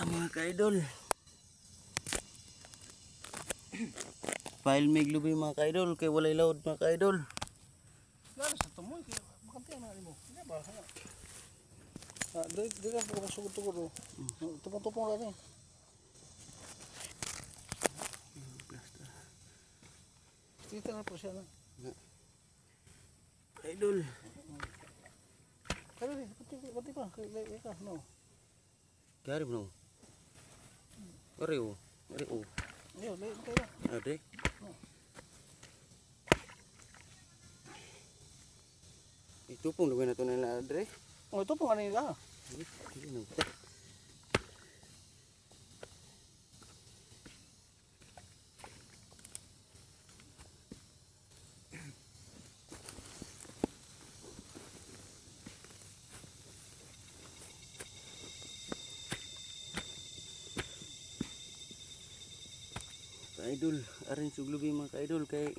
Mga ka-idol. File mig lubi, mga ka-idol, kay walay load, mga ka-idol. Lalo sa tumoy kay bakante na nimo. Hindi ba? Ah, di di ka pa sugod-tugod oh. Tupong-tupong lang eh. Tita na po siya na. Idol. Kaya rin, pati, pati pa, kaya ka, no. Gari bro. Ari oh. Ari oh. Ayo, layo kaya. Ade. Itupong lugar na to nila adre. Oh, ito po ano nila. Hindi na. Ka-idol, arin suglubi mga ka-idol kay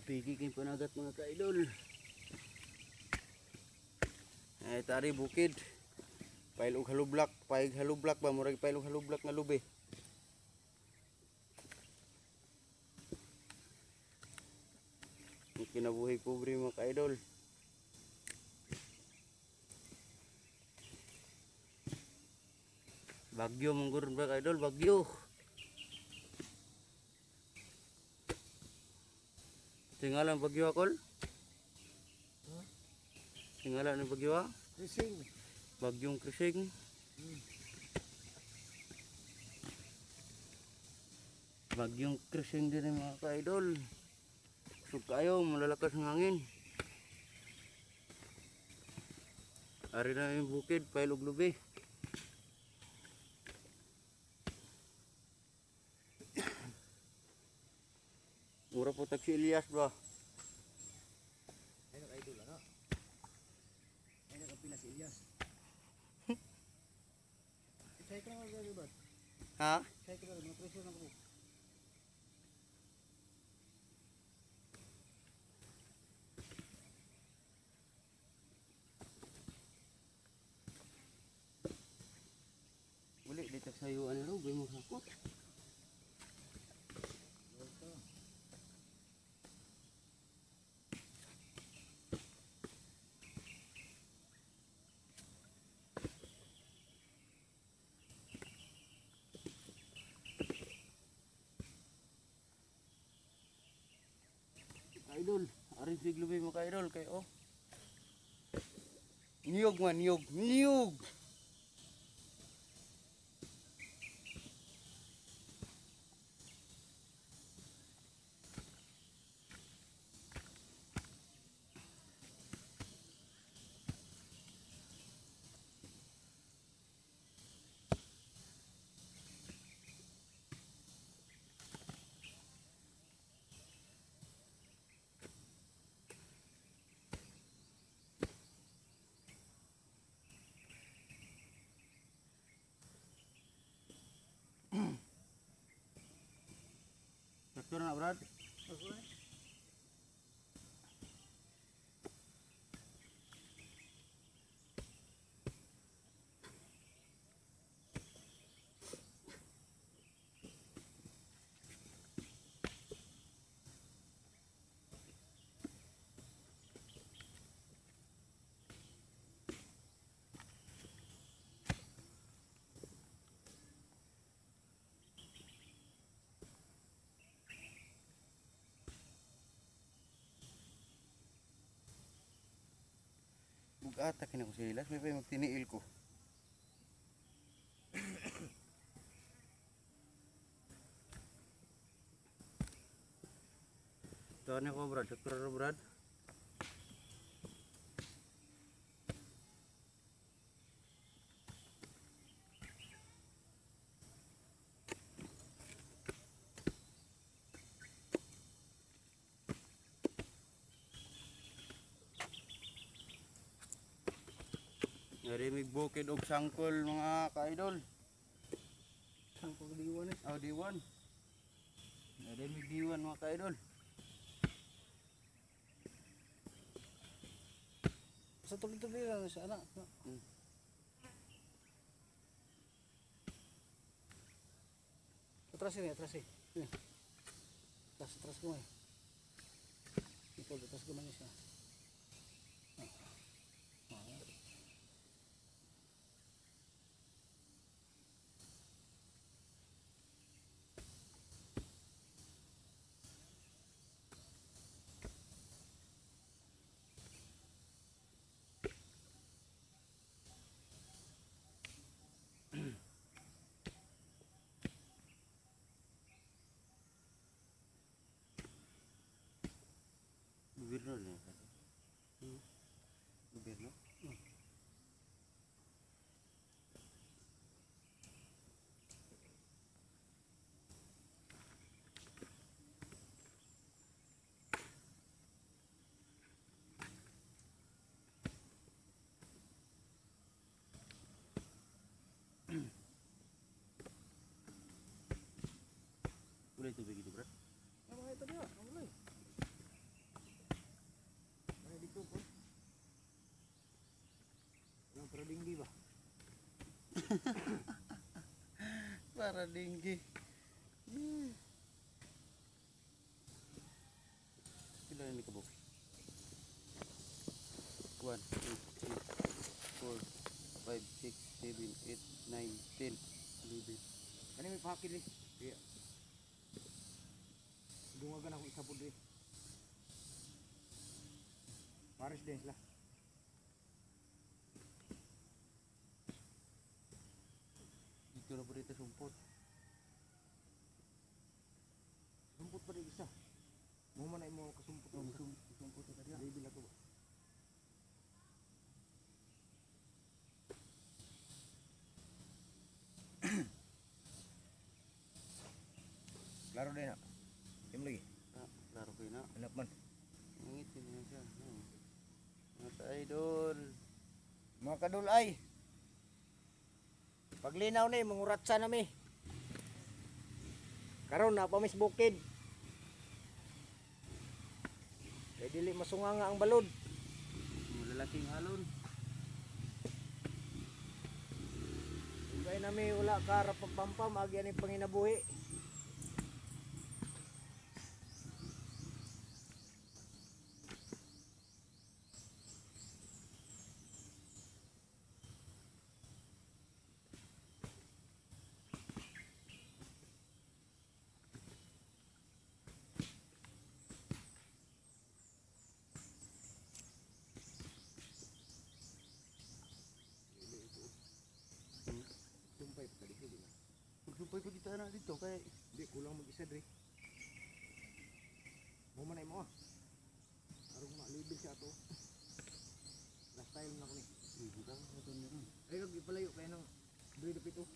pigi kay panagat, mga ka-idol. Ay tari bukid. Pail og halublak, paig halublak ba, murag pail og halublak nga lubi. Ang kinabuhi pobre, mga ka-idol. Bagyo manggur ba, ka-idol, bagyo. Tingala ang bagyo akol? Tingala ng bagyo ah? Krising. Bagyong Krising. Bagyong Krising din mga ka-idol. So kayo, malalakas ang hangin. Ari na yung bukid, pailog lubi. Mura po tag si Elias ba? Ay, naka-idol, ano? Ay, nakapila si Elias. Say ka na mag ba? Ha? Say ka na, mga presyo na ko. Uli, di tag sayo ano ro, mo hakot. Idol, arin sig lubi mo ka idol kay oh. Niyog man, niyog, niyog. Traktor na, Brad. Mag-atak na ko sila. May pa magtiniil ko. Ito na ko, Brad. Ito Brad. Narimig bukid og sangkol mga ka-idol. Sangkol diwan eh. Oh, diwan. Narimig diwan mga ka-idol. Sa tuloy-tuloy lang siya anak. Atras ini, atras eh. Ini. Atras, atras ko eh. Ito, atras ko man siya. Gobyerno na. Gobyerno? Boleh tubig itu, Bro? Ano ito dia? Ano Ay, dito po. Yung para dinggi ba? Para dinggi. Pila ni kabuk? 1, 2, 3, 4, 5, 6, 7, 8, 9, 10, 11. Ano may pakil eh? Iya. Dungagan ako isa po dre. Pares din sila. Dito na po dito sumpot. Sumpot pa rin isa. Mo man ay mo kasumpot. Oh, sumpot na kaya. Baby lang to ba? Klaro din na. Yung lagi. Ah, klaro ko yun na. Hanap man. Mangitin na siya. Oh. Mga ka-idol. Mga kadul ay. Paglinaw ni manguratsa na mi. Karon na pa mis bukid. Kay dili masunga nga ang balod. Malalaking halon. Ugay nami wala ka rapapampam agyan ni panginabuhi. Sumpay pa dito di na. Magsumpay ko dito na dito kay Di kulang mag-isa dre. Mo man ay mo ah. Arong malibil siya ato. Last time na ko ni. Ay kag ipalayo kay nang dre dapit oh.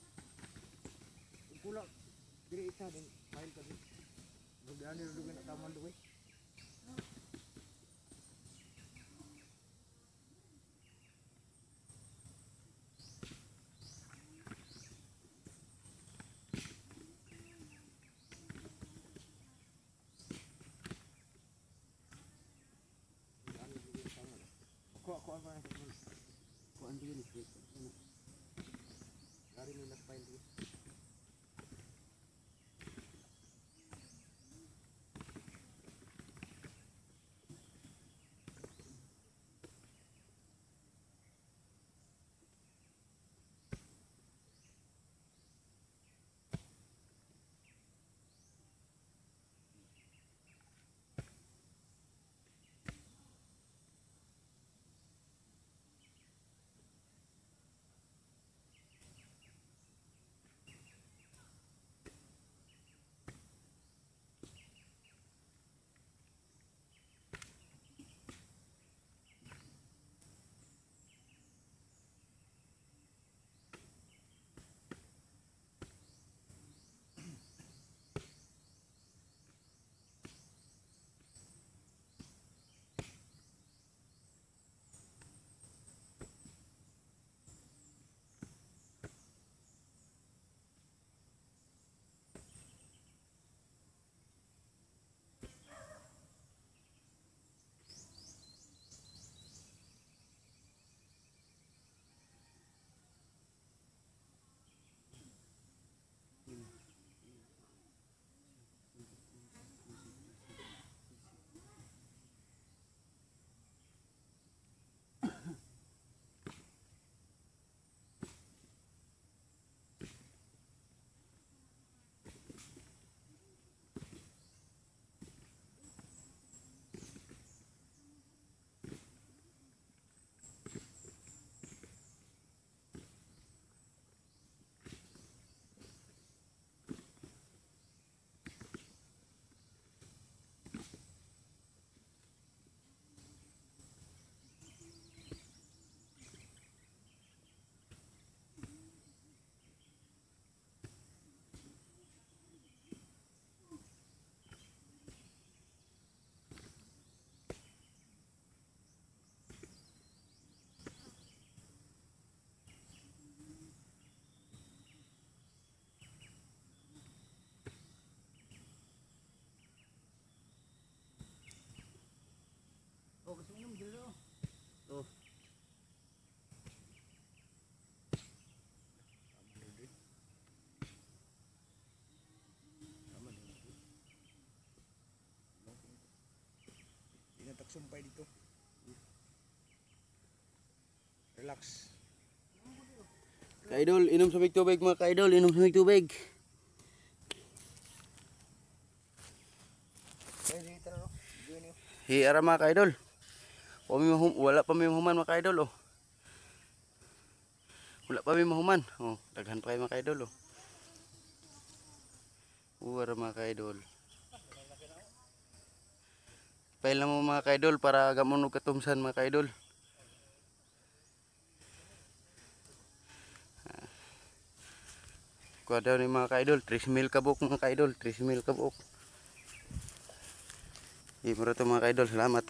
Kung kulang dire isa din file ka din. Magdaan ni dugan na taman duwe. Kuha kuha pa na. Kuan din ni. Lari mo last file dito. Magsumpay dito. Relax. Kaidol, inom sa mig tubig, mga kaidol, inom sa mig tubig. Ay, dito na no. Join niyo. Hi ara, mga kaidol. Wala pa mi mahuman, mga kaidol, oh. Wala pa mi mahuman. Oh, daghan pa kayo, mga kaidol, oh. Ara, mga kaidol. Pail na mo, mga kaidol, para gamon og katumsan, mga kaidol. Ah. Kuha daw ni, mga kaidol, 3 mil kabuk, mga kaidol, 3 mil kabuk. Di mo to, mga kaidol, salamat.